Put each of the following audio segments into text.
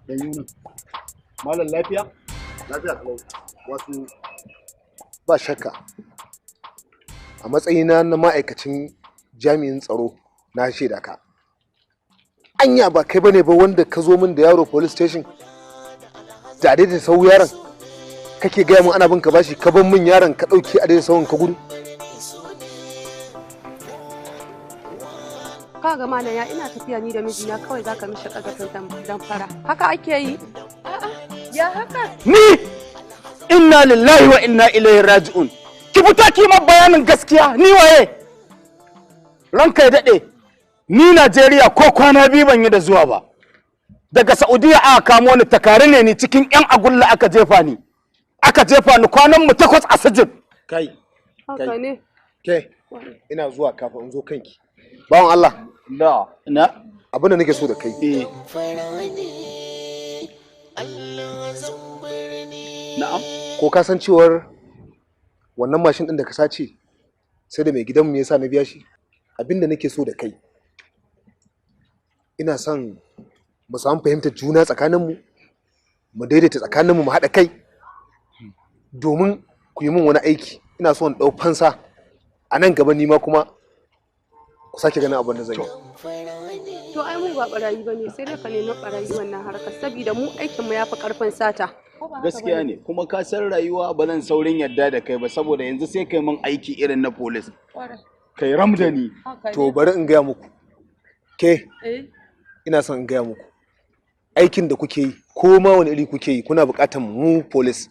Dan yuna. Malam lafiya? Lafiya kalau. Wato ba shakka a matsayina na ma'aikacin jami'in tsaro na shaida ka. Anya ba kai bane ba wanda ka zo min da yaro police station da da sau yaron kake gaya mun ana bin ka bashi, ka ban min yaron ka dauke a da sauran ka gudu. Kaga malam ya ina tafiya ni da mijina kawai zaka mishi kazafin dan fara. Haka ake yi? A'a, ya haka? Ni inna lillahi wa inna ilaihi raji'un. Ki fita ki ma bayanin gaskiya, ni waye? Ranka ya dade. Ni Najeriya ko kwana biyu ban yi da zuwa ba. Daga Saudiya aka kamo ni, takare ne ni cikin yan agulla aka jefa ni. Aka jefa ni kwanan mu 8 a sajid. Kai. Haka ne. Ke, ina zuwa kafin in zo kanki. Bawan Allah. Na, na. Abin da nake so da kai. Na'am. Ko ka san cewar wannan mashin din da ka sace sai da mai gidanmu ya sa na biya shi? Abin da nake so da kai, ina son mu samu fahimtar juna tsakaninmu, mu daidaita tsakaninmu, mu haɗa kai domin ku yi min wani aiki. Ina so in ɗau fansa a nan gaba, nima kuma ku sake ganin abin da zan yi. To ai mu ba barayi bane, sai dai ka nemi barayi wannan harkar, saboda mu aikin mu yafi karfin sata. Gaskiya ne, kuma ka san rayuwa ba zan saurin yadda da kai ba, saboda yanzu sai kai min aiki irin na police. Kai ramdani. To bari in gaya muku. Ke, ina son in gaya muku. Aikin da kuke yi, ko ma wani iri kuke yi, kuna buƙatar mu police.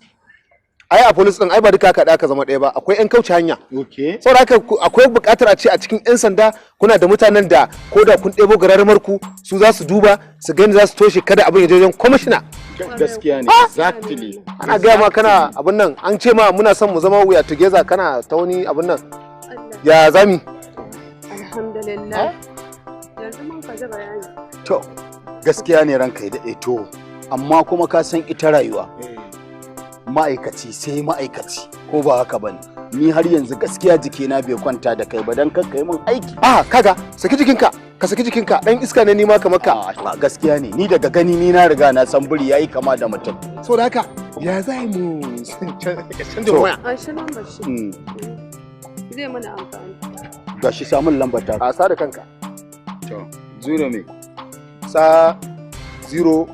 Ai a police din ai ba duka aka ka zama ɗaya ba, akwai yan kauce hanya. Okay. Saboda haka akwai buƙatar a ce a cikin yan sanda kuna da mutanen da ko da kun ɗebo gararmar ku, su za su duba su gani, za su toshe kada abin ya je wajen kwamishina. Gaskiya ne, exactly. Ana gaya ma kana abin nan, an ce ma muna son mu zama we are together, kana ta wani abin nan. Ya zami? Alhamdulillah. Yanzu mun ka ji bayani. To, gaskiya ne ranka ya daɗe to, amma kuma ka san ita rayuwa. Ma'aikaci sai ma'aikaci, ko ba haka bane? Ni har yanzu gaskiya jikina bai kwanta da kai ba, dan kar kai min aiki. Ah, kaga, saki jikinka, ka saki jikinka, dan iska ne ni ma kamar ka. Gaskiya ne, ni daga gani ni na riga na san biri yayi kama da mutum. Saboda haka, ya zai mu canja waya? An shi lambar shi. Zai mana amfani. Gashi samun lambar ta. A sa da kanka. To, zero me? Sa 0